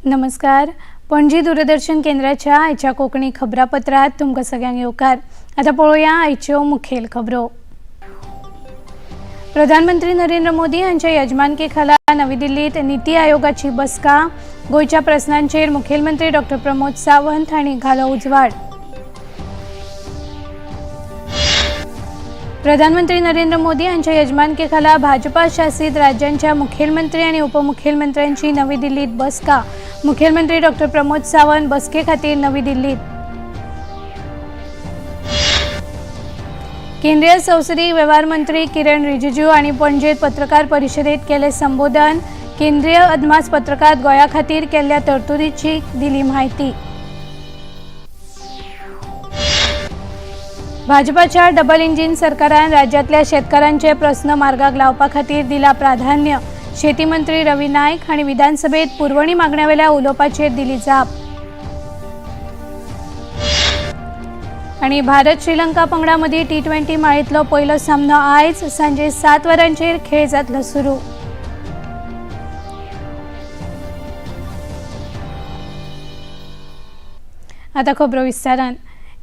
नमस्कार, पणजी दूरदर्शन केंद्राच्या आयच्या कोंकणी खबरापत्रात तुमकां सगळ्यांक येवकार। आतां पळोवया आयच्यो मुखेल खबरो। प्रधानमंत्री नरेंद्र मोदी हांच्या यजमानके खाला नवी दिल्लीत नीती आयोगाची बसका। गोंयच्या प्रस्नांचेर मुखेलमंत्री डॉक्टर प्रमोद सावंत हांणी घालो उजवाड। प्रधानमंत्री नरेंद्र मोदी हांच्या यजमानके खाला भाजपा शासित राज्यांच्या मुखेलमंत्री आणि उपमुखेलमंत्र्यांची नवी दिल्लीत बसका। मुखेलमंत्री डॉक्टर प्रमोद सावंत बसके खातीर नवी दिल्लीत। केंद्रीय संसदीय व्यवहार मंत्री किरण रिजिजू आणि पणजेत पत्रकार परिषदेत केले संबोधन। केंद्रीय अदमास पत्रकात गोंया खातीर केल्ल्या तरतुदीची दिली माहिती। भाजपाच्या डबल इंजिन सरकारान राज्यातल्या शेतकऱ्यांचे प्रस्न मार्गाक लावपा खातीर दिला प्राधान्य। शेती मंत्री रवी नायक हांणी विधानसभेत पुरवणी मागण्यावेल्या उलोवपाचेर दिली जाप। आणि भारत श्रीलंका पंगडा मदीं T20 माळेंतलो पयलो सामनो आयज सांजे 7 वरांचेर खेळ जातलो सुरू। आतां खबरो विस्तारान।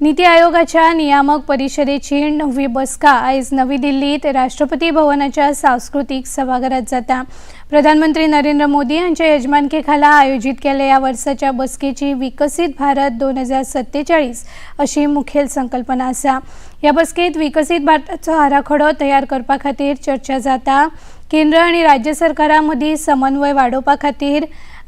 नीती आयोगाच्या नियामक परिषदेची 9वी बसका आयज नवी दिल्लीत राष्ट्रपती भवनाच्या सांस्कृतीक सभाघरात जाता। प्रधानमंत्री नरेंद्र मोदी हांच्या यजमानके खाला आयोजीत केल्ल्या ह्या वर्साच्या बसकेची विकसीत भारत 2047 अशी मुखेल संकल्पना आसा। ह्या बसकेत विकसीत भारताचो आराखडो तयार करपा खातीर चर्चा जाता। केंद्र आनी राज्य सरकारां मदीं समन्वय वाडोवपा खातीर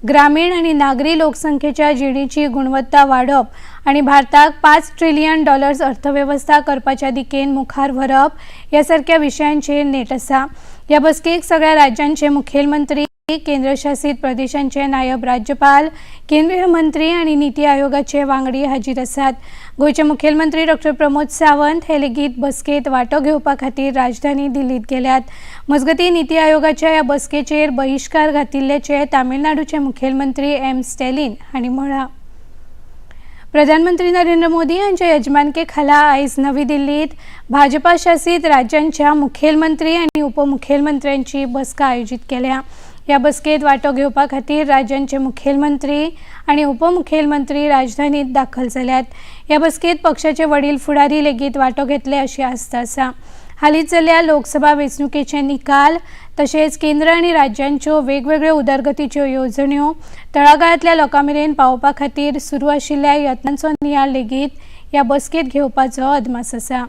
ग्रामीण आनी नागरी लोकसंख्येच्या जिणेची गुणवत्ता वाडोवप आनी भारताक $5 ट्रिलियन अर्थवेवस्था करपाच्या दिकेन मुखार व्हरप ह्या सारक्या विशयांचेर नेट आसा। ह्या बसकेक सगळ्या राज्यांचे मुखेलमंत्री, केंद्रशासित प्रदेशांचे नायब राज्यपाल, केंद्रीय मंत्री आनी नीती आयोगाचे वांगडी हाजीर आसात। गोंयचे मुखेलमंत्री डॉक्टर प्रमोद सावंत हे लेगीत बसकेत वांटो घेवपा खातीर राजधानी दिल्लीत गेल्यात। मजगतीं नीती आयोगाच्या ह्या बसकेचेर बहिश्कार घातिल्ल्याचे तामिळनाडूचे मुखेलमंत्री एम स्टॅलिन हांणी म्हळां। प्रधानमंत्री नरेंद्र मोदी हांच्या यजमानके खाला आयज नवी दिल्लीत भाजपा शासित राज्यांच्या मुखेलमंत्री आनी उपमुखेलमंत्र्यांची बसका आयोजीत केल्या। ह्या बसकेत वांटो घेवपा खातीर राज्यांचे मुखेलमंत्री आनी उपमुखेलमंत्री राजधानीत दाखल जाल्यात। ह्या बसकेत पक्षाचे वडील फुडारी लेगीत वांटो घेतले अशी आस्त आसा। हालींच जाल्ल्या लोकसभा वेंचणुकेचे निकाल तशेंच केंद्र आनी राज्यांच्यो वेगवेगळ्यो उदरगतीच्यो येवजण्यो तळागाळांतल्या लोकां मेरेन पावोवपा खातीर सुरू आशिल्ल्या यत्नांचो नियाळ लेगीत ह्या बसकेत घेवपाचो अदमास आसा।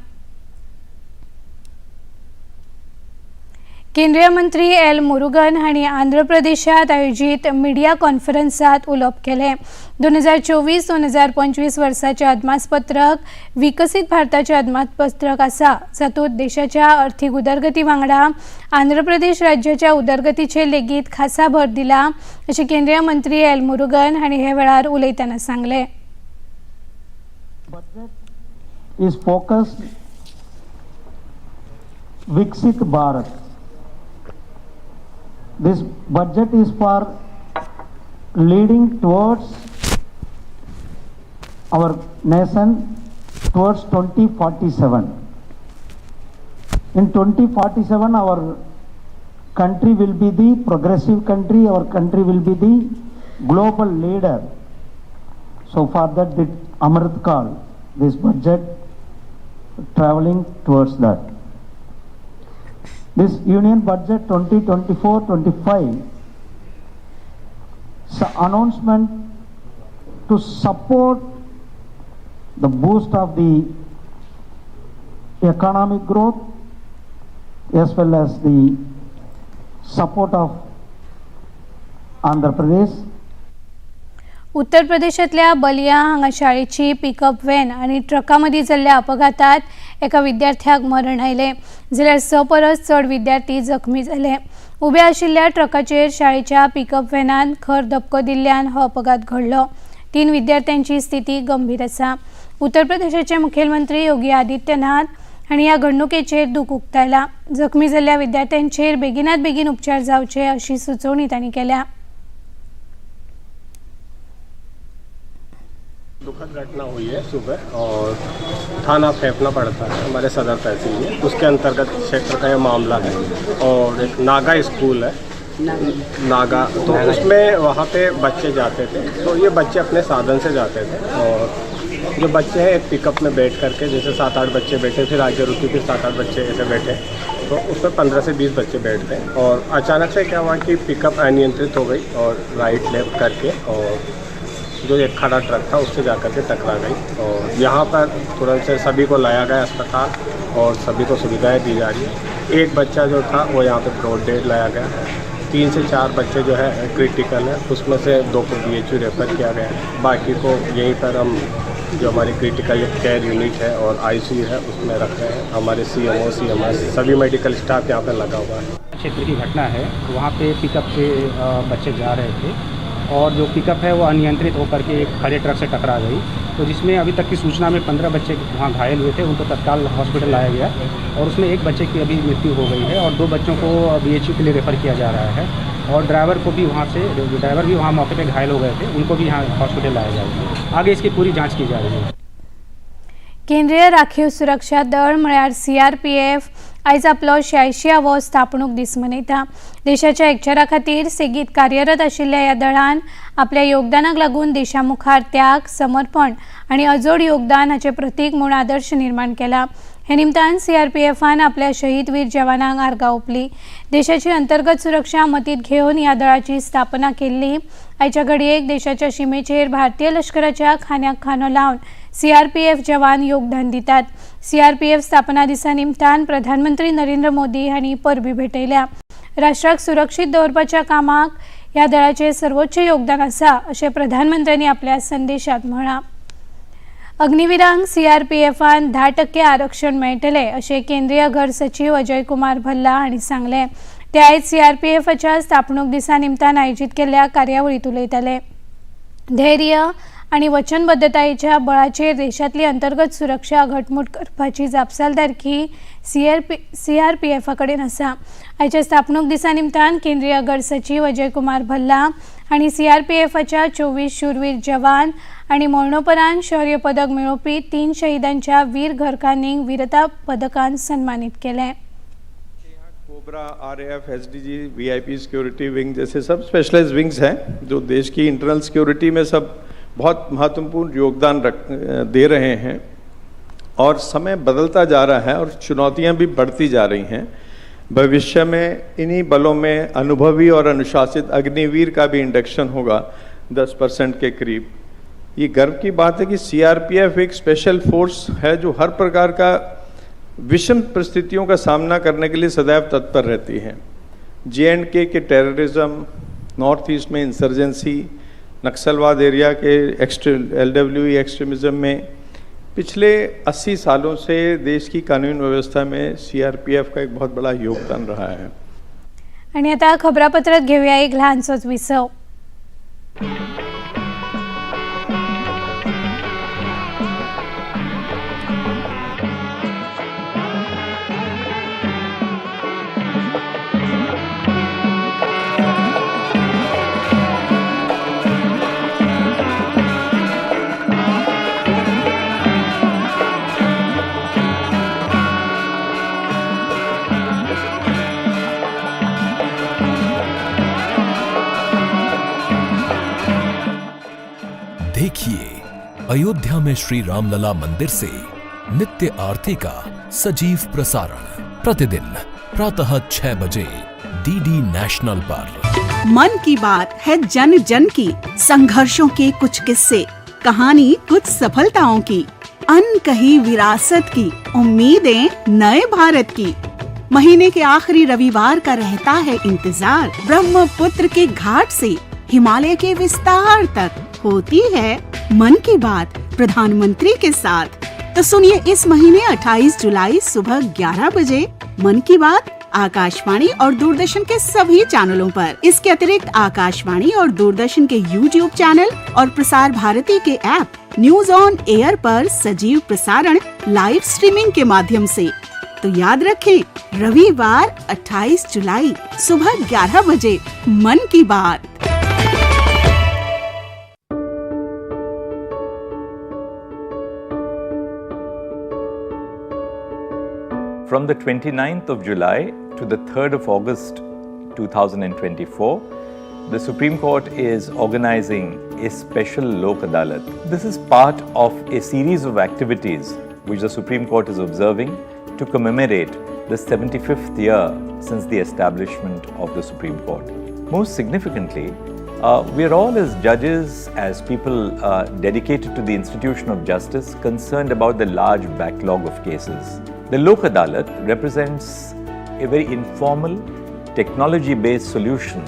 केंद्रीय मंत्री एल मुरुगन हांणी आंध्र प्रदेशात आयोजीत मिडिया कॉन्फरन्सात उलोवप केलें। 2024-2025 वर्साचें अदमासपत्रक विकसीत भारताचें अदमासपत्रक आसा, जातूंत देशाच्या अर्थीक उदरगती वांगडा आंध्र प्रदेश राज्याच्या उदरगतीचेर लेगीत खासा भर दिला अशें केंद्रीय मंत्री एल मुरुगन हांणी हे वेळार उलयतना सांगलें। Budget is focused Viksit Bharat. This budget is for leading towards our nation towards 2047. In 2047, our country will be the progressive country, our country will be the global leader. So for that, the Amrit Kaal, this budget traveling towards that. This Union Budget 2024-25 announcement to support the boost of the economic growth as well as the support of Andhra Pradesh. उत्तर प्रदेशांतल्या बलिया हांगा शाळेची pickup van आनी ट्रका मदीं जाल्ल्या अपघातात एका विद्यार्थ्याक मरण आयलें, जाल्यार 6 परस चड विद्यार्थी जखमी जाले। उब्या आशिल्ल्या ट्रकाचेर शाळेच्या पिकअप व्हॅनान खर धपको दिल्ल्यान हो अपघात घडलो। 3 विद्यार्थ्यांची स्थिती गंभीर आसा। उत्तर प्रदेशाचे मुखेलमंत्री योगी आदित्यनाथ हांणी ह्या घडणुकेचेर दूख उक्तायला। जखमी जाल्ल्या विद्यार्थ्यांचेर बेगिनात बेगीन उपचार जावचे अशी सुचोवणी तांणी केल्या। दुखद घटना हुई है सुबह और थाना फेफना पड़ता है हमारे सदर तहसील में, उसके अंतर्गत क्षेत्र का यह मामला है। और एक नागा स्कूल है नागा, तो उसमें वहाँ पे बच्चे जाते थे। तो ये बच्चे अपने साधन से जाते थे और जो बच्चे हैं एक पिकअप में बैठ करके, जैसे 7-8 बच्चे बैठे, फिर आगे रुकी, फिर 7-8 बच्चे ऐसे बैठे, तो उसमें 15 से 20 बच्चे बैठ गए। और अचानक से क्या हुआ कि पिकअप अनियंत्रित हो गई और राइट लेफ्ट करके और जो एक खड़ा ट्रक था उससे जा कर के टकरा गई। और यहाँ पर तुरंत से सभी को लाया गया अस्पताल और सभी को सुविधाएं दी जा रही है। एक बच्चा जो था वो यहाँ पे ब्रॉड डेड लाया गया। 3 से 4 बच्चे जो है क्रिटिकल है, उसमें से 2 को BHU refer किया गया है, बाकी को यहीं पर हम जो हमारी क्रिटिकल केयर यूनिट है और ICU है उसमें रख रहे हैं। हमारे CMO, CMS सभी मेडिकल स्टाफ यहाँ पर लगा हुआ है। क्षेत्र की घटना है, वहाँ पे पिकअप से बच्चे जा रहे थे और जो पिकअप है वो अनियंत्रित होकर के एक खड़े ट्रक से टकरा गई, तो जिसमें अभी तक की सूचना में 15 बच्चे वहाँ घायल हुए थे, उनको तत्काल हॉस्पिटल लाया गया और उसमें एक बच्चे की अभी मृत्यु हो गई है और 2 बच्चों को BHU के लिए रेफ़र किया जा रहा है और ड्राइवर को भी वहाँ से, ड्राइवर भी वहाँ मौके पे घायल हो गए थे, उनको भी यहाँ हॉस्पिटल लाया जाएगा। आगे इसकी पूरी जाँच की जा रही है। केंद्रीय राखीव सुरक्षा दळ म्हळ्यार CRPF आयज आपलो 86वो स्थापणूक दीस मनयता। देशाच्या एकचारा खातीर सेगीत कार्यरत आशिल्ल्या ह्या दळान आपल्या योगदानाक लागून देशा मुखार त्याग, समर्पण आनी अजोड योगदान हाचें प्रतीक म्हूण आदर्श निर्माण केला। हे निमतान CRPFान आपल्या शहीद वीर जवानांक आर्गां ओंपली। देशाची अंतर्गत सुरक्षा मतींत घेवन ह्या दळाची स्थापना केल्ली। आयच्या घडयेक देशाच्या शिमेचेर भारतीय लश्कराच्या खांद्याक खांदो लावन CRPF जवान योगदान दितात। CRPF स्थापना दिसा निमतान प्रधानमंत्री नरेंद्र मोदी हांणी परबी भेटयल्या। राष्ट्राक सुरक्षीत दवरपाच्या कामाक ह्या दळाचें सर्वोच्च योगदान आसा अशें प्रधानमंत्र्यांनी आपल्या संदेशात म्हळां। अग्निवीरांक CRPFान 10% आरक्षण मेळटलें अशें केंद्रीय घर सचीव अजय कुमार भल्ला हांणी सांगलें। ते आयज CRPFच्या स्थापणूक दिसा निमतान आयोजीत केल्ल्या कार्यावळींत उलयताले। धैर्य आनी वचनबद्धतायेच्या बळाचेर देशांतली अंतर्गत सुरक्षा घटमूट करपाची जापसालदारकी CRPFा कडेन आसा। आयच्या स्थापणूक दिसा निमतान केंद्रीय घर सचीव अजय कुमार भल्ला आनी CRPFच्या 24 शूरवीर जवान आनी मरणोपरांत शौर्य पदक मेळोवपी 3 शहीदांच्या वीर घरकान्नींक वीरता पदकान सन्मानीत केलें। Cobra, RAF, SDG, VIP security wing जैसे सब स्पेशलाइज विंग्स हैं जो देश की इंटरनल सिक्योरिटी में सब बहुत महत्वपूर्ण योगदान दे रहे हैं और समय बदलता जा रहा है और चुनौतियां भी बढ़ती जा रही हैं। भविष्य में इन्हीं बलों में अनुभवी और अनुशासित अग्निवीर का भी इंडक्शन होगा 10% के करीब। ये गर्व की बात है कि CRPF एक स्पेशल फोर्स है जो हर प्रकार का विषम परिस्थितियों का सामना करने के लिए सदैव तत्पर रहती है। J&K K terrorism, north east में इंसर्जेंसी, नक्सलवाद एरिया के LWE extremism में पिछले 80 सालों से देश की कानून व्यवस्था में CRPF का एक बहुत बड़ा योगदान रहा है। आणि आता खबरापत्रात घेऊया एक ल्हानसोच विसव। देखिए अयोध्या में श्री रामलला मंदिर से नित्य आरती का सजीव प्रसारण प्रतिदिन प्रातः 6 बजे DD national पर। मन की बात है जन जन की, संघर्षों के कुछ किस्से, कहानी कुछ सफलताओं की, अनकही विरासत की, उम्मीदें नए भारत की। महीने के आखिरी रविवार का रहता है इंतजार। ब्रह्मपुत्र के घाट से हिमालय के विस्तार तक होती है मन की बात प्रधानमंत्री के साथ। तो सुनिए इस महीने 28 जुलाई सुबह 11 बजे मन की बात आकाशवाणी और दूरदर्शन के सभी चैनलों पर। इसके अतिरिक्त आकाशवाणी और दूरदर्शन के YouTube channel और प्रसार भारती के ऐप न्यूज ऑन एयर पर सजीव प्रसारण लाइव स्ट्रीमिंग के माध्यम से। तो याद रखें, रविवार 28 जुलाई सुबह 11 बजे मन की बात। From the 29th of July to the 3rd of August 2024, the Supreme Court is organizing a special Lok Adalat. This is part of a series of activities which the Supreme Court is observing to commemorate the 75th year since the establishment of the Supreme Court. Most significantly, we are all, as judges, as people dedicated to the institution of justice, concerned about the large backlog of cases. The Lok Adalat represents a very informal, technology based solution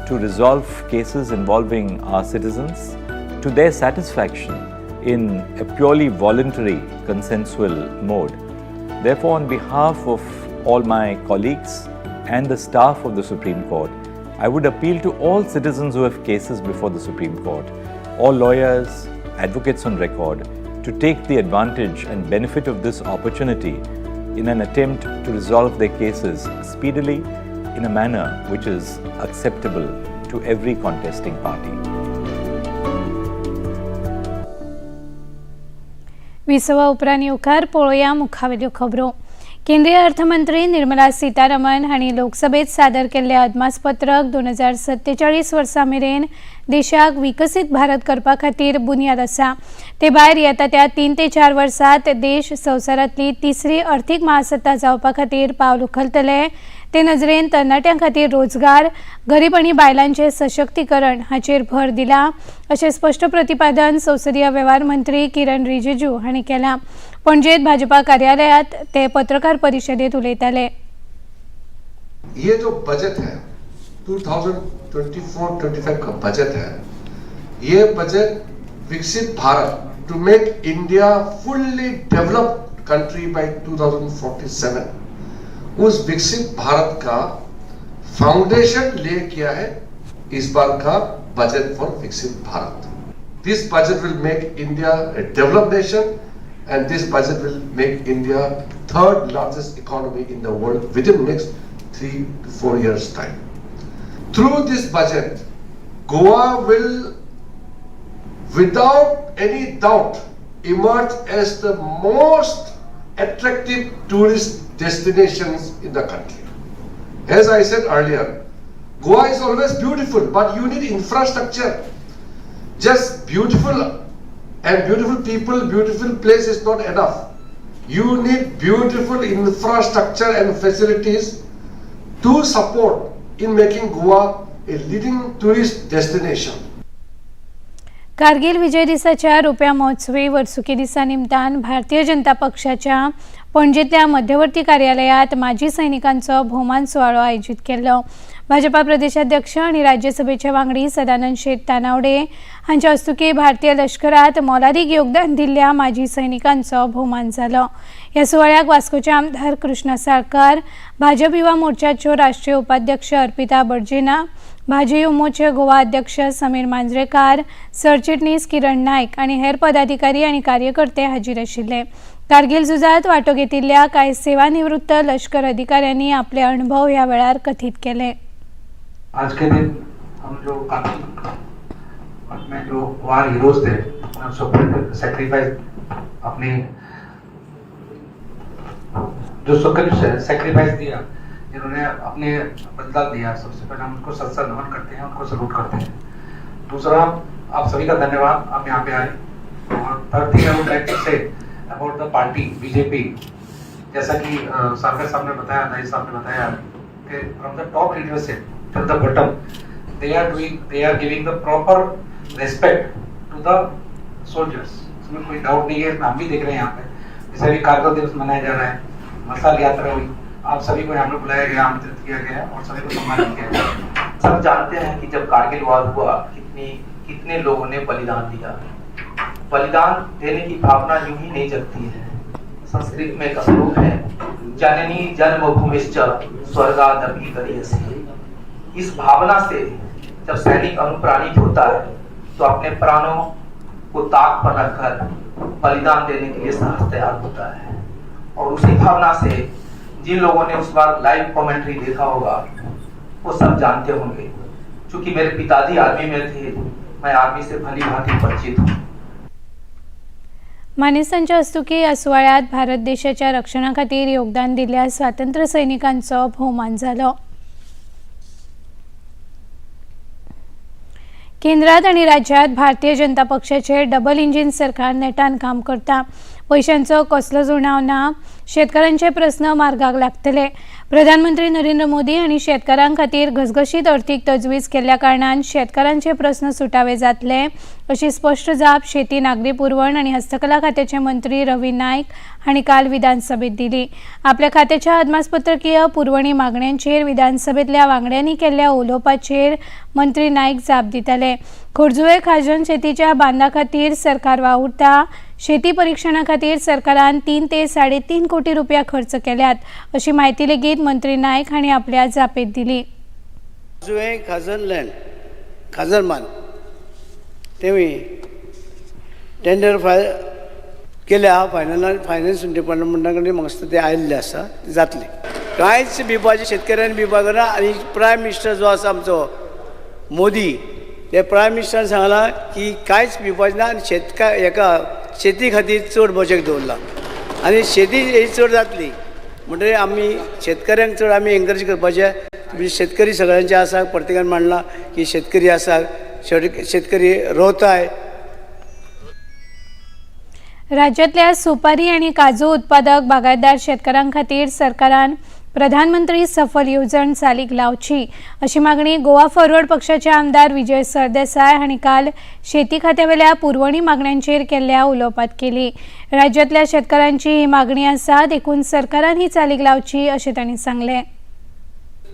to resolve cases involving our citizens to their satisfaction in a purely voluntary, consensual mode. Therefore, on behalf of all my colleagues and the staff of the Supreme Court, I would appeal to all citizens who have cases before the Supreme Court, all lawyers, advocates on record, to take the advantage and benefit of this opportunity in an attempt to resolve their cases speedily in a manner which is acceptable to every contesting party. विसवा उपरांत येवकार. पळोवया मुखावेल्यो खबरो. केंद्रीय अर्थमंत्री निर्मला सीतारमन हांणी लोकसभेत सादर केल्लें अदमासपत्रक 2047 वर्सा मेरेन देशाक विकसीत भारत करपा खातीर बुन्याद आसा. ते भायर येता त्या 3 ते 4 वर्सात देश संवसारांतली तिसरी अर्थीक महासत्ता जावपा खातीर पावल उखलतले. ते नजरेन तरणाट्यां खातीर रोजगार, गरीब आनी बायलांचें सशक्तीकरण हाचेर भर दिला, अशें स्पश्ट प्रतिपादन संसदीय वेव्हार मंत्री किरण रिजिजू हांणी केलां. पणजेत भाजपा कार्यालयात ते पत्रकार परिशदेत उलयताले. ये जो बजट है, 2024-25 का बजट है, ये बजट विकसित Bharat, to make India fully developed country by 2047, उस विकसित भारत का फाउंडेशन ले किया है इस बार का बजट फॉर विकसित Bharat. This budget will make India a developed nation and this budget will make India third largest economy in the world within next 3 to 4 years' time. Through this budget, Goa will, without any doubt, emerge as the most attractive tourist destinations in the country. As I said earlier, Goa is always beautiful, but you need infrastructure. Just beautiful and beautiful people, beautiful place is not enough. You need beautiful infrastructure and facilities to support in making Goa a leading tourist destination. Kargil Vijay दिसाच्या रुप्या महोत्सवी वर्सुकी दिसा निमतान भारतीय जनता पक्षाच्या पणजेंतल्या मध्यवर्ती कार्यालयात माजी सैनिकांचो भोवमान सुवाळो आयोजीत केल्लो. भाजपा प्रदेशाध्यक्ष आनी राज्यसभेचे वांगडी सदानंद शेट तानावडे हांच्या हस्तुकीं भारतीय लश्करात मोलादीक योगदान दिल्ल्या माजी सैनिकांचो भोवमान जालो. ह्या सुवाळ्याक वास्कोचे आमदार कृष्णा साळकार, भाजप युवा मोर्चाच्यो राष्ट्रीय उपाध्यक्ष अर्पिता बडजेना, भाजयुमोचे गोवा अध्यक्ष समीर मांजरेकार, सरचिटणीस किरण नायक आनी हेर पदाधिकारी आनी कार्यकर्ते हाजीर आशिल्ले. कारगिल झुजात वांटो घेतिल्ल्या कांय सेवानिवृत्त लश्कर अधिकाऱ्यांनी आपले अणभव ह्या वेळार कथीत केले. आज के दिन हम जो कारगिल में जो वार हीरोज थे, सेक्रीफाइस, अपनी जो सेक्रीफाइस दिया, जिन्होंने अपने बलिदान दिया, सबसे पहले हम उनको सत सत नमन करते हैं, उनको सल्यूट करते हैं. दूसरा, आप सभी का धन्यवाद, आप यहाँ पे आए. और third thing I would like to say about the party BJP, जैसा कि सागर साहब ने बताया, नाई साहब ने बताया कि from the top leadership till the bottom, they are giving the proper respect to the soldiers. इसमें कोई डाउट नहीं है. इसमें हम भी देख रहे हैं, यहाँ पे जैसे अभी कारगिल दिवस मनाया जा रहा है, मसाल यात्रा हुई, आप सभी को यहाँ पे बुलाया गया, आमंत्रित किया गया और सभी को सम्मानित किया गया. सब जानते हैं कि जब कारगिल वार हुआ, कितनी कितने लोगों ने बलिदान दिया. बलिदान देने की भावना यूं ही नहीं जगती है. संस्कृत में एक श्लोक है, जननी जन्मभूमिश्च स्वर्गादपि गरीयसी. इस भावना से जब सैनिक अनुप्राणित होता है तो अपने प्राणों को ताक पर रखकर बलिदान देने के लिए साहस तैयार होता है. और उसी भावना से जिन लोगों ने उस बार लाइव कमेंट्री देखा होगा, वो सब जानते होंगे. क्योंकि मेरे पिताजी आर्मी में थे, मैं आर्मी से भली भांति परिचित हूँ. मानेस्तांच्या हस्तुकीं ह्या सुवाळ्यात भारत देशाच्या रक्षणा खातीर योगदान दिल्ल्या स्वातंत्र्य सैनिकांचो भोवमान जालो. केंद्रात आनी राज्यात भारतीय जनता पक्षाचे डबल इंजिन सरकार नेटान काम करता। पैशांचो कसलोच उणाव ना, शेतकारांचे प्रस्न मार्गाक लागतले। प्रधानमंत्री नरेंद्र मोदी आनी शेतकारां खातीर घसघशीत अर्थीक तजवीज केल्ल्या कारणान शेतकारांचे प्रस्न सुटावे जातले अशी स्पश्ट जाप शेती, नागरी पुरवण आनी हस्तकला खात्याचे मंत्री रवी नायक हांणी काल विधानसभेत दिली। आपल्या खात्याच्या अदमासपत्रकीय पुरवणी मागण्यांचेर विधानसभेतल्या वांगड्यांनी केल्ल्या उलोवपाचेर मंत्री नायक जाप दिताले। खोर्जुवे खाजन शेतीच्या बांदा खातीर सरकार वावुरता। शेती परीक्षणा खातीर सरकारान 3 ते 3.5 कोटी रुपया खर्च केल्यात अशी माहिती लेगीत मंत्री नायक हांणी आपल्या जापेत दिली। जुवे खाजन लँड खाजन मान तेमी टेंडर फायल केल्या, फायनल फायनान्स डिपार्टमेंटा कडेन म्हाका ते आयिल्ले आसा, जातले। कांयच भिवपाचें शेतकऱ्यांनी भिवपाक ना। आनी प्रायम मिनिस्टर जो आसा आमचो मोदी, ते प्रायम मिनिस्टरान सांगलां की कांयच भिवपाचें ना आनी हेका शेती खातीर चड बजेट दवरला आनी शेती ही चड जातली म्हणटकीर आमी शेतकऱ्यांक चड आमी एनकरेज करपाचें। म्हणजे शेतकरी सगळ्यांचे आसा, प्रत्येकान मांडलां की शेतकरी आसा, शेतकरी रोवताय। राज्यातल्या सुपारी आणि काजू उत्पादक बागायतदार शेतकऱ्यां खातीर सरकारान प्रधानमंत्री सफल येवजण चालीक लावची अशी मागणी गोवा फॉरवर्ड पक्षाचे आमदार विजय सरदेसाय हांणी काल शेती खात्यावेल्या पुरवणी मागण्यांचेर केल्ल्या उलोवपात केली। राज्यातल्या शेतकऱ्यांची ही मागणी आसा देखून सरकारान ही चालीक लावची अशें तांणी सांगलें।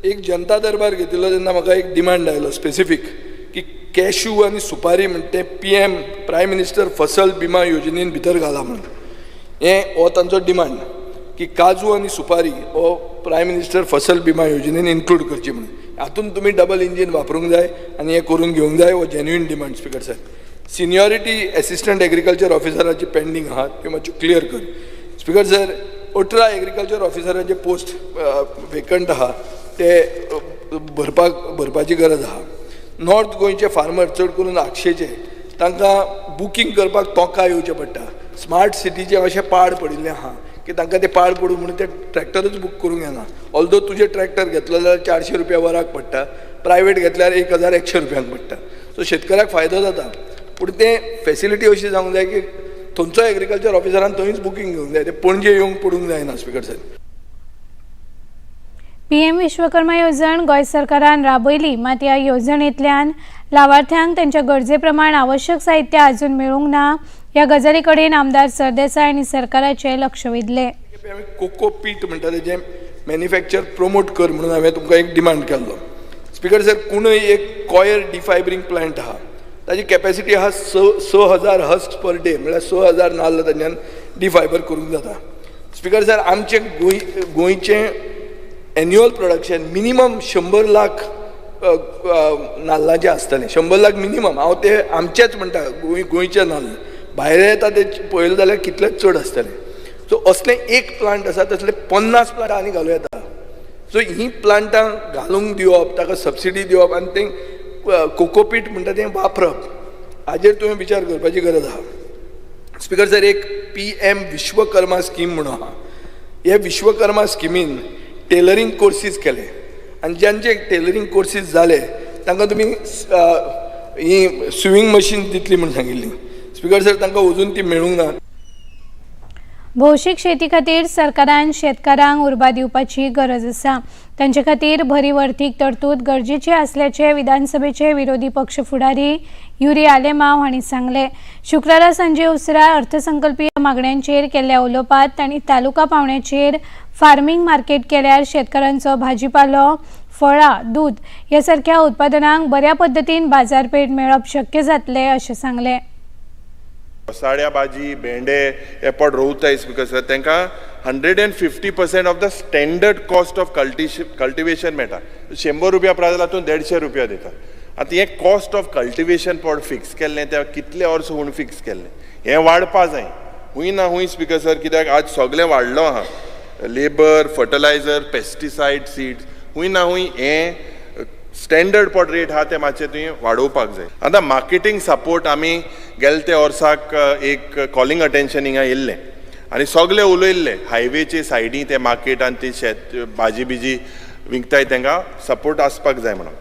एक जनता दरबार घेतिल्लो तेन्ना म्हाका एक डिमांड आयलो स्पेसिफीक की कॅशू आनी सुपारी म्हणटे PM prime minister फसल बिमा योजनेन भितर घाला म्हणून, हें हो तांचो डिमांड की काजू आनी सुपारी हो प्रायम मिनिस्टर फसल बिमा योजनेन इन्क्लूड करची म्हणून। हातून तुमी डबल इंजीन वापरूंक जाय आनी हें करून घेवंक जाय, हो जेन्युइन डिमांड स्पीकर साहेब। सिनियोरिटी एसिस्टंट एग्रीकल्चर ऑफिसराची पेंडींग आहा त्यो मातश्यो क्लियर कर स्पीकर सर। 18 एग्रीकल्चर ऑफिसराचे पोस्ट वेकंट आहा ते भरपाची गरज आहा। नॉर्थ गोंयचे फार्मर चड करून आगशेचे तांकां बुकींग करपाक तोंका येवचें पडटा। स्मार्ट सिटीचें अशें पाड पडिल्लें आहा की तांकां ते पाड पडूं म्हणून ते ट्रॅक्टरूच बूक करूंक येना। ऑल्दो तुजें ट्रॅक्टर घेतलो जाल्यार 400 रुपया वराक पडटा, प्रायवेट घेतल्यार 1100 रुपयांक पडटा। सो शेतकऱ्याक फायदो जाता, पूण तें फेसिलिटी अशी जावंक जाय की थंयचो एग्रीकल्चर ऑफिसरान थंयच बुकींग घेवंक जाय, ते पणजे येवंक पडूंक जायना स्पीकर साहेब। पीएम विश्वकर्मा येवजण गोंय सरकारान राबयली, मात ह्या येवजणेंतल्यान लावार्थ्यांक तांच्या गरजे प्रमाण आवश्यक साहित्य अजून मेळूंक ना ह्या गजाली कडेन आमदार सरदेसाय आनी सरकाराचें लक्ष वेधलें। कोको पीट म्हणटा तेजें मॅन्युफॅक्चर प्रमोट कर म्हणून हांवें तुमकां एक डिमांड केल्लो स्पीकर सर। कुणय एक कॉयर डिफायबरींग प्लांट आहा, ताजी कॅपेसिटी आहा 6000 हस्क पर डे, म्हळ्यार 6000 नाल्ल तांच्यान डिफायबर करूंक जाता स्पीकर सर। आमचें गोंयचें एन्युअल प्रोडक्शन मिनिमम 100 लाख नाल्लाचें आसतलें, 100 लाख मिनिमम। हांव ते आमचेच म्हणटा, गोंयचे नाल्ल भायर येता ते पळयलें जाल्यार कितलेच चड आसतले। सो असलें एक प्लांट आसा तसले 50 प्लांट आनी घालूं येता। सो हीं प्लांटां घालूंक दिवप, ताका सबसिडी दिवप आनी तें कोकोपीट म्हणटा तें वापरप, हाजेर तुवें विचार करपाची गरज आहा स्पीकर सर। एक PM Vishwakarma scheme म्हणून आहा, हे विश्वकर्मा स्किमीन टेलरींग कोर्सीस केले आनी ज्यांचे टेलरींग कोर्सीस जाले तांकां तुमी ही स्विंग मशीन दितली म्हूण सांगिल्ली स्पीकर सर, तांकां अजून ती मेळूंक ना। भौशीक शेती खातीर सरकारान शेतकारांक उर्बा दिवपाची गरज आसा, तांचे खातीर भरीव अर्थीक तरतूद गरजेची आसल्याचे विधानसभेचे विरोधी पक्ष फुडारी युरी आलेमाव हांणी सांगलें। शुक्रारा सांजे उसरा अर्थसंकल्पीय मागण्यांचेर केल्ल्या उलोवपात तांणी तालुका पावण्याचेर फार्मींग मार्केट केल्यार शेतकारांचो भाजीपालो, फळां, दूद ह्या सारक्या उत्पादनांक बऱ्या पद्दतीन बाजारपेठ मेळप शक्य जातलें अशें सांगलें। घोसाळ्या भाजी, भेंडे हे पड रोवताय स्पीकर सर, तांकां 150% of the standard cost of cultivation मेळटा। 100 रुपया प्रायस जाल्यार तूं 150 रुपया दिता। आतां हें कॉस्ट ऑफ कल्टिवेशन पड फिक्स केल्लें तें कितले वर्स म्हूण फिक्स केल्लें, हें वाडपा जाय हूंय ना हूंय स्पीकर सर, कित्याक आज सगळें वाडलो आहा, लेबर, फर्टिलायझर, पेस्टिसायड, सीड्स, हूंय ना हूंय हें स्टँडर्ड पड रेट आहा तें मातशें तुवें वाडोवपाक जाय। आतां मार्केटींग सपोर्ट आमी गेले ते वर्साक एक कॉलिंग अटेन्शन हिंगा येयल्लें आनी सगळे उलयल्ले हायवेचे सायडी ते मार्केट आनी ती शेत भाजी बिजी विकताय तांकां सपोर्ट आसपाक जाय म्हणून।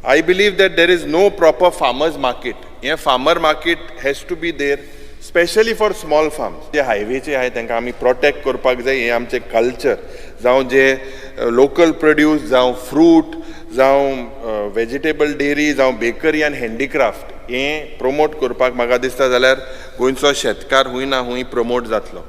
I believe that there is no proper farmers market. हें farmer market has to be there, specially for small farms. जे हायवेचे आहाय तांकां आमी प्रोटेक्ट करपाक जाय. हें आमचें कल्चर जावं जे लोकल प्रोड्यूस जावं फ्रूट जावं वेजिटेबल डेरी जावं बेकरी आनी हँडीक्राफ्ट हें प्रोमोट करपाक म्हाका दिसता जाल्यार गोंयचो शेतकार हुंय ना हुंय प्रोमोट जातलो.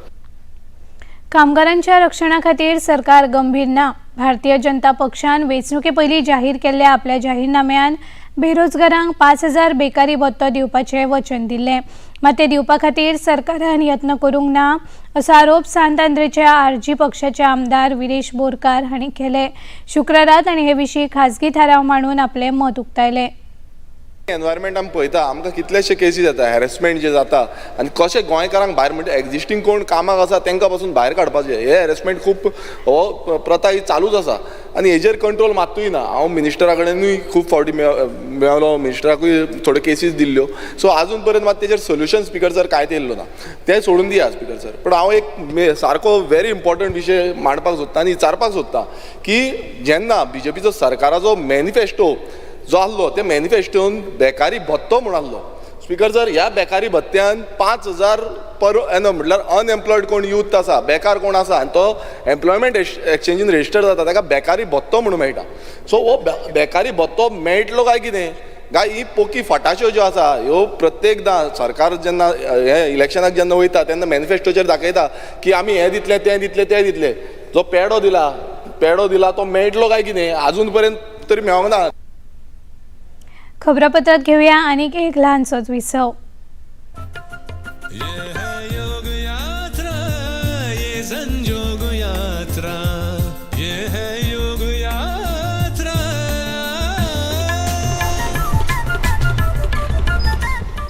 कामगारांच्या रक्षणा खातीर सरकार गंभीर ना. भारतीय जनता पक्षान वेंचणुके पयलीं जाहीर केल्ल्या आपल्या जाहीरनाम्यान बेरोजगारांक 5,000 बेकारी भत्तो दिवपाचें वचन दिल्लें, मात ते दिवपा खातीर सरकारान यत्न करूंक ना असो आरोप सांत आंद्रेच्या आरजी पक्षाचे आमदार विरेश बोरकार हांणी केले. शुक्रारा तांणी हे विशीं खासगी थाराव मांडून आपलें मत उक्तायलें. एनवायरमेंट आमी पळयता, आमकां कितलेशे केसी जाता, हॅरेसमेंट जे जाता आनी कशें गोंयकारांक भायर म्हणजे एग्जिस्टींग कोण कामाक आसा तांकां पासून भायर काडपाचें, हे हॅरेसमेंट खूब हो प्रथा ही चालूच आसा आनी हेजेर कंट्रोल मात्तूय ना. हांव मिनिस्टरा कडेनूय खूब फावटी मेळ्ळो, मिनिस्टराकूय थोड्यो केसीस दिल्ल्यो. सो आजून पर्यंत मात तेजेर सोल्युशन स्पिकर सर कांयच येयल्लो ना, तें सोडून दिया स्पिकर सर. पूण हांव एक सारको वेरी इम्पॉर्टंट विशय मांडपाक सोदता आनी विचारपाक सोदता की जेन्ना बीजेपीचो सरकाराचो मॅनिफेस्टो जो आसलो त्या मॅनिफेस्टोन बेकारी भत्तो म्हूण आसलो स्पिकर सर, ह्या बेकारी भत्त्यान 5,000 पर एनम म्हटल्यार अनएम्प्लॉयड कोण यूथ आसा, बेकार कोण आसा आनी तो एम्प्लॉयमेंट एक्सचेंजीन रजिस्टर जाता ताका बेकारी भत्तो म्हणून मेळटा. सो हो बेकारी भत्तो मेळटलो काय कितें काय ही पोकी फटाश्यो ज्यो आसा ह्यो प्रत्येकदां सरकार जेन्ना हे इलेक्शनाक जेन्ना वयता तेन्ना मॅनिफेस्टोचेर दाखयता की आमी हें दितले तें दितले तें दितले. जो पेडो दिला तो मेळटलो काय कितें आजून पर्यंत तरी मेळोंक ना. खबरापत्रात घेऊया आणखी एक लहानसोच विसव. ये है योग यात्रा, ये संजोग यात्रा, ये है योग यात्रा.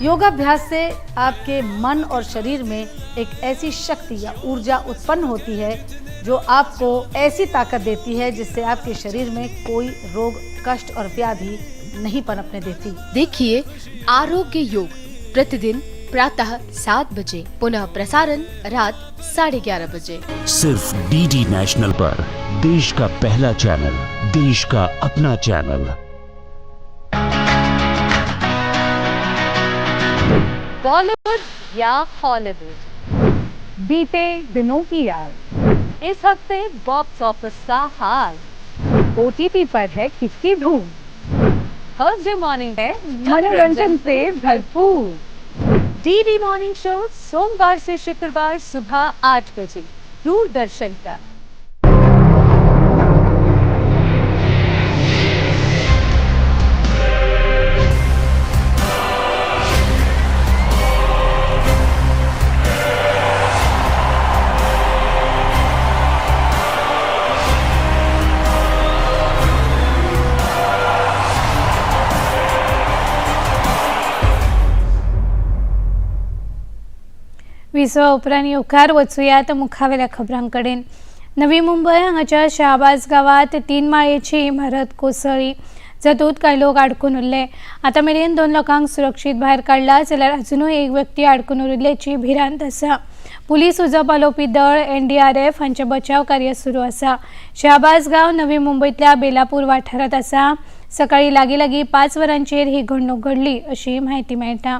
योगाभ्यास से आपके मन और शरीर में एक ऐसी शक्ति या ऊर्जा उत्पन्न होती है जो आपको ऐसी ताकत देती है जिससे आपके शरीर में कोई रोग, कष्ट और व्याधि नहीं पनपने देती। देखिए आरोग्य योग प्रतिदिन प्रातः 7 बजे, पुनः प्रसारण रात 11:30 बजे, सिर्फ डीडी नेशनल पर। देश का पहला चैनल, देश का अपना चैनल। बॉलीवुड या हॉलीवुड, बीते दिनों की याद, इस हफ्ते बॉक्स ऑफिस का हाल, ओटीटी पर है किसकी धूम, थर्सडे मॉर्निंग है मनोरंजन से भरपूर। डीडी मॉर्निंग शो सोमवार से शुक्रवार सुबह 8 बजे दूरदर्शन का। विसवा उपरांत येवकार वचुया मुखावेल्या खबरांकडेन. नवी मुंबय हांगाच्या शाहबाज गांवांत 3 माळयेची इमारत कोसळ्ळी, जातूंत कांय लोक आडकून उरले. आतां मेरेन 2 लोकांक सुरक्षीत भायर काडला जाल्यार अजुनूय एक व्यक्ती आडकून उरिल्ल्याची भिरांत आसा. पुलीस, उजो पालोवपी दळ, एनडीआरएफ हांचें बचाव कार्य सुरू आसा. शाहबाज गांव नवी मुंबयतल्या बेलापूर वाठारांत आसा. सकाळीं लागीं लागीं 5 वरांचेर ही घडणूक घडली अशी म्हायती मेळटा.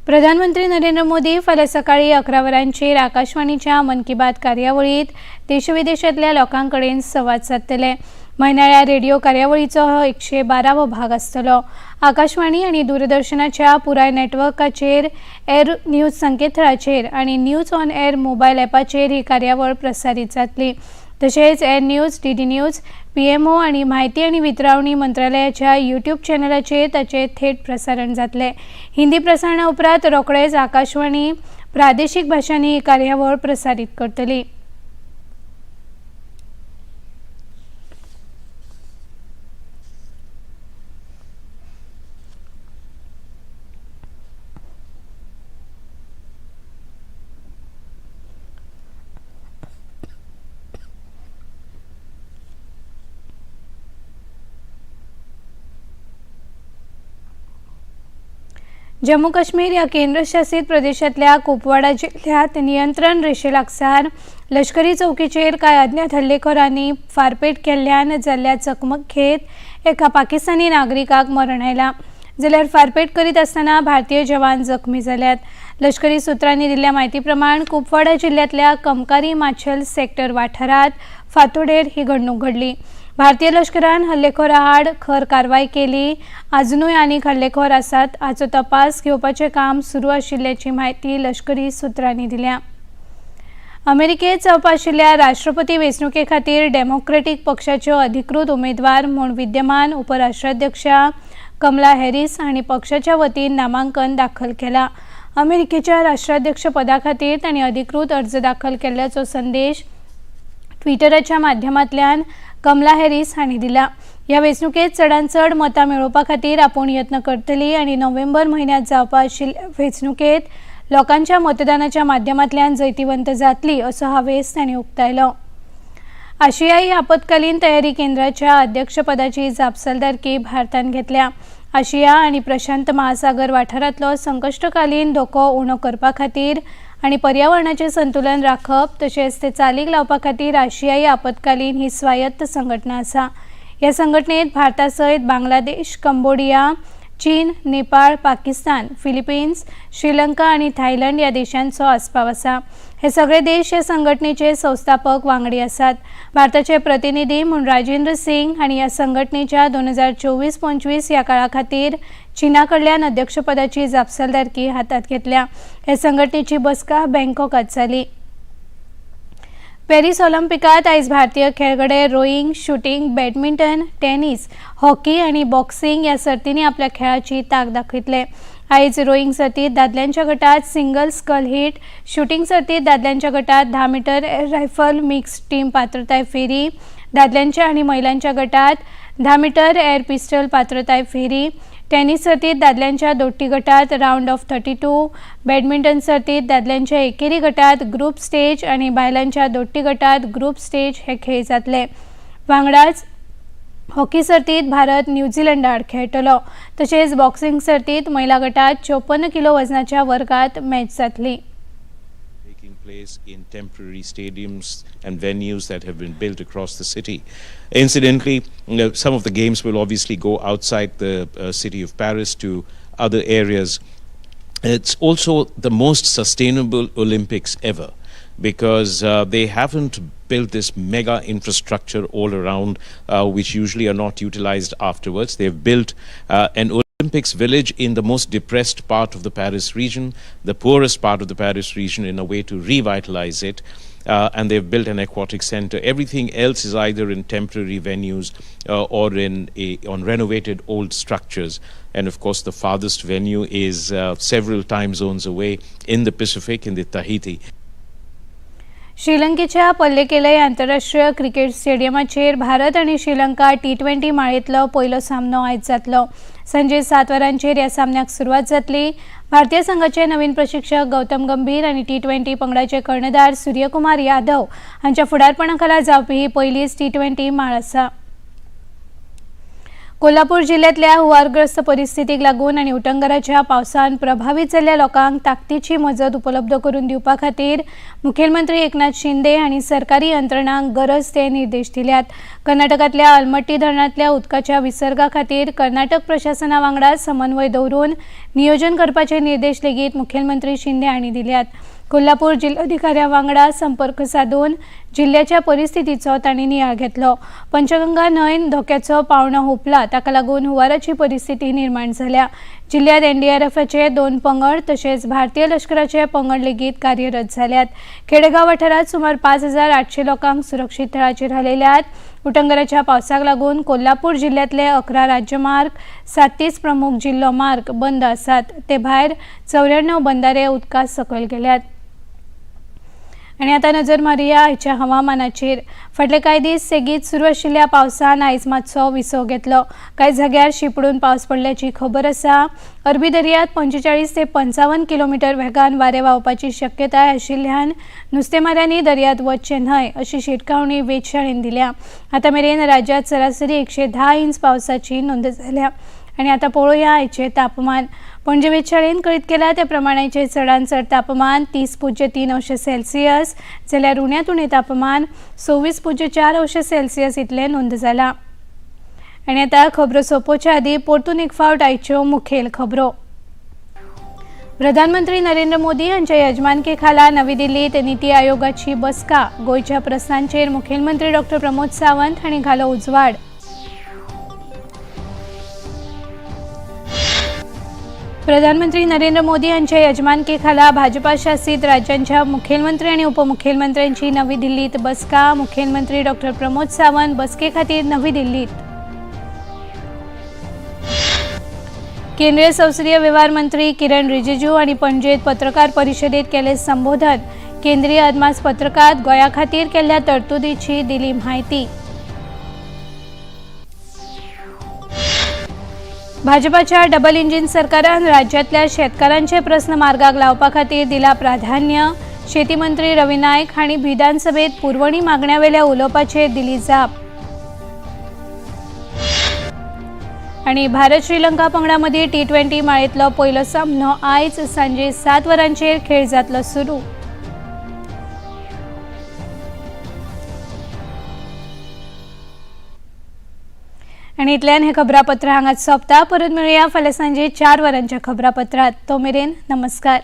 प्रधानमंत्री नरेंद्र मोदी फाल्यां सकाळीं 11 वरांचेर आकाशवाणीच्या मन की बात कार्यावळींत देशविदेशांतल्या लोकां कडेन संवाद सादतले. म्हयन्याळ्या रेडिओ कार्यावळीचो हो 112वो भाग आसतलो. आकाशवाणी आनी दूरदर्शनाच्या पुराय नेटवर्काचेर, एर न्यूज संकेतथळाचेर आनी न्यूज ऑन एर मोबायल ॲपाचेर ही कार्यावळ प्रसारीत जातली. तशेंच air news, DD news, PMO आनी म्हायती आनी वितरावणी मंत्रालयाच्या यूट्यूब चॅनलाचेर ताचें थेट प्रसारण जातलें. हिंदी प्रसारणा उपरांत रोखडेच आकाशवाणी प्रादेशीक भाशांनी ही कार्यावळ प्रसारीत करतली. जम्मू काश्मीर ह्या केंद्रशासीत प्रदेशांतल्या कुपवाडा जिल्ल्यांत नियंत्रण रेशे लागसार लश्करी चौकीचेर कांय अज्ञात हल्लेखोरांनी फारपेट केल्ल्यान जाल्ल्या चकमकेंत एका पाकिस्तानी नागरिकाक मरण आयलां, जाल्यार फारपेट करीत आसतना भारतीय जवान जखमी जाल्यात। लश्करी सुत्रांनी दिल्ल्या म्हायती प्रमाण कुपवाडा जिल्ल्यांतल्या कमकारी माछल सेक्टर वाठारांत फातोडेर ही घडणूक घडली। भारतीय लश्करान हल्लेखोरा आड खर कारवाय केली। आजुनूय आनीक हल्लेखोर आसात हाचो तपास घेवपाचें काम सुरू आशिल्ल्याची म्हायती लश्करी सुत्रांनी दिल्या। अमेरिकेत जावपा आशिल्ल्या राष्ट्रपती वेंचणुके खातीर डेमोक्रेटीक पक्षाच्यो अधिकृत उमेदवार म्हूण विद्यमान उपराष्ट्राध्यक्षा कमला हॅरीस हांणी पक्षाच्या वतीन नामांकन दाखल केलां। अमेरिकेच्या राष्ट्राध्यक्षपदा खातीर तांणी अधिकृत अर्ज दाखल केल्ल्याचो संदेश ट्विटराच्या माध्यमांतल्यान कमला हॅरीस हांणी दिला। ह्या वेंचणुकेत चडांत चड मतां मेळोवपा खातीर आपूण यत्न करतली आनी नोव्हेंबर म्हयन्यांत जावपा आशिल्ल्या वेंचणुकेत लोकांच्या मतदानाच्या माध्यमांतल्यान जैतिवंत जातली असो हावेस तांणी उक्तायलो। आशियाई आपत्कालीन तयारी केंद्राच्या अध्यक्षपदाची जापसालदारकी भारतान घेतल्या। आशिया आनी प्रशांत महासागर वाठारांतलो संकश्टकालीन धोको उणो करपा खातीर आनी पर्यावरणाचें संतुलन राखप तशेंच ते चालीक लावपा खातीर आशियाई आपत्कालीन ही स्वायत्त संघटना आसा। ह्या संघटनेत भारता सयत बांगलादेश, कंबोडिया, चीन, नेपाळ, पाकिस्तान, फिलिपिन्स, श्रीलंका आनी थायलंड ह्या देशांचो आस्पाव आसा। हे सगळे देश ह्या संघटनेचे संस्थापक वांगडी आसात। भारताचे प्रतिनिधी म्हूण राजेंद्र सिंग हांणी ह्या संघटनेच्या 2024-25 ह्या काळा खातीर चीना कडल्यान अध्यक्षपदाची जापसालदारकी हातांत घेतल्या। ह्या संघटनेची बसका बँकॉकात जाली। पॅरीस ऑलिम्पिकात आयज भारतीय खेळगडे rowing, shooting, badminton, tennis, hockey आनी बॉक्सिंग ह्या सर्तींनी आपल्या खेळाची तांक दाखयतले। आयज रोईंग सर्तीत दादल्यांच्या गटात सिंगल स्कल हिट, शूटिंग सर्तीत दादल्यांच्या गटात 10 metre air rifle mix team पात्रताय फेरी, दादल्यांच्या आनी महिलांच्या गटात 10 मीटर एअर पिस्टल पात्रताय फेरी, टेनिस सर्तीत दादल्यांच्या दोट्टी गटात रावंड ऑफ 32, बॅडमिंटन सर्तीत दादल्यांच्या एकेरी गटात ग्रुप स्टेज आनी बायलांच्या दोट्टी गटात ग्रुप स्टेज हे खेळ जातले। वांगडाच हॉकी सर्तीत भारत न्यूझीलंडा आड खेळटलो। तशेंच बॉक्सिंग सर्तीत महिला गटात 54 किलो वजनाच्या वर्गात मॅच जातली। Place in temporary stadiums and venues that have been built across the city. Incidentally, some of the games will obviously go outside the city of Paris to other areas. It's also the most sustainable Olympics ever because they haven't built this mega infrastructure all around, which usually are not utilized afterwards. They've built an Olympics village in the most depressed part of the Paris region, the poorest part of the Paris region, in a way to revitalize it. And they've built an aquatic center. Everything else is either in temporary venues or on renovated old structures. And of course, the farthest venue is several time zones away in the Pacific, in the Tahiti. श्रीलंकेच्या पल्लेकेले आंतरराष्ट्रीय cricket स्टेडियमाचेर Bharat आनी Sri Lanka T20 माळेंतलो पयलो सामनो आयज जातलो। सांजे 7 वरांचेर ह्या सामन्याक सुरवात जातली। भारतीय संघाचे नवीन प्रशिक्षक गौतम गंभीर आनी T20 पंगडाचे कर्णधार सूर्यकुमार यादव हांच्या फुडारपणा खाला जावपी ही पयलीच T20 माळ आसा। कोल्हापूर जिल्ह्यांतल्या हुंवारग्रस्त परिस्थितीक लागून आनी उटंगराच्या पावसान प्रभावीत जाल्ल्या लोकांक ताकदीची मजत उपलब्ध करून दिवपा खातीर मुखेलमंत्री एकनाथ शिंदे हांणी सरकारी यंत्रणांक गरज ते निर्देश दिल्यात। कर्नाटकांतल्या अलमट्टी धरणांतल्या उदकाच्या विसर्गा खातीर कर्नाटक प्रशासना वांगडा समन्वय दवरून नियोजन करपाचे निर्देश लेगीत मुखेलमंत्री शिंदे हांणी दिल्यात। कोल्हापूर जिल्हाधिकाऱ्या वांगडा संपर्क साधून जिल्ह्याच्या परिस्थितीचो तांणी नियाळ घेतलो। पंचगंगा न्हंयन धोक्याचो पावणो हुपला, ताका लागून हुंवाराची परिस्थिती निर्माण जाल्या। जिल्ह्यात एनडीआरएफाचे 2 पंगड तशेंच भारतीय लश्कराचे पंगड लेगीत कार्यरत जाल्यात। खेडेगांव वाठारांत सुमार 5800 लोकांक सुरक्षीत थळाचेर हालयल्यात। उटंगराच्या पावसाक लागून कोल्हापूर जिल्ह्यांतले 11 राज्यमार्ग, 37 प्रमुख जिल्लो मार्ग बंद आसात। ते भायर 94 बंधारे उदकांत सकयल गेल्यात। आनी आतां नजर मारुया आयच्या हवामानाचेर। फाटले कांय दीस सेगीत सुरू आशिल्ल्या पावसान आयज मातसो विसव घेतलो। कांय जाग्यार शिंपडून पावस पडल्याची खबर आसा। अरबी दर्यांत 45 ते 55 किलोमिटर वेगान वारें व्हांवपाची शक्यताय आशिल्ल्यान नुस्तेमाऱ्यांनी दर्यांत वचचें न्हय अशी शिटकावणी वेधशाळेन दिल्या। आतां मेरेन राज्यांत सरासरी 110 इंच पावसाची नोंद जाल्या। आनी आतां पळोवया आयचें तापमान. पणजे वेधशाळेन कळीत केलां त्या प्रमाणाचें चडांत चड तापमान 30.3 अंश सेल्सियस जाल्यार उण्यांत उणें तापमान 26.4 अंश सेल्सियस इतलें नोंद जालां. आनी आतां खबरो सोंपोवच्या आदीं परतून एक फावट आयच्यो मुखेल खबरो. प्रधानमंत्री नरेंद्र मोदी हांच्या यजमानके खाला नवी दिल्लीत निती आयोगाची बसका. गोंयच्या प्रस्नांचेर मुखेलमंत्री डॉक्टर प्रमोद सावंत हांणी घालो उजवाड. प्रधानमंत्री नरेंद्र मोदी हांच्या यजमानके खाला भाजपा शासित राज्यांच्या मुखेलमंत्री आनी उपमुखेलमंत्र्यांची नवी दिल्लीत बसका. मुखेलमंत्री डॉक्टर प्रमोद सावंत बसके खातीर नवी दिल्लीत. केंद्रीय संसदीय वेव्हार मंत्री किरण रिजिजू आनी पणजेत पत्रकार परिशदेत केले संबोधन. केंद्रीय अदमास पत्रकात गोंया खातीर केल्ल्या तरतुदीची दिली म्हायती. भाजपाच्या डबल इंजिन सरकारान राज्यांतल्या शेतकारांचे प्रस्न मार्गाक लावपा खातीर दिला प्राधान्य. शेती मंत्री रवी नायक हांणी विधानसभेत पुरवणी मागण्यावेल्या उलोवपाचेर दिली जाप. आनी भारत श्रीलंका पंगडा मदीं T20 माळेंतलो पयलो सामनो आयज सांजे 7 वरांचेर खेळ जातलो सुरू. आनी इतल्यान हें खबरापत्र हांगाच सोंपता. परत मेळुया फाल्यां सांजे 4 वरांच्या खबरापत्रांत. तो मेरेन नमस्कार.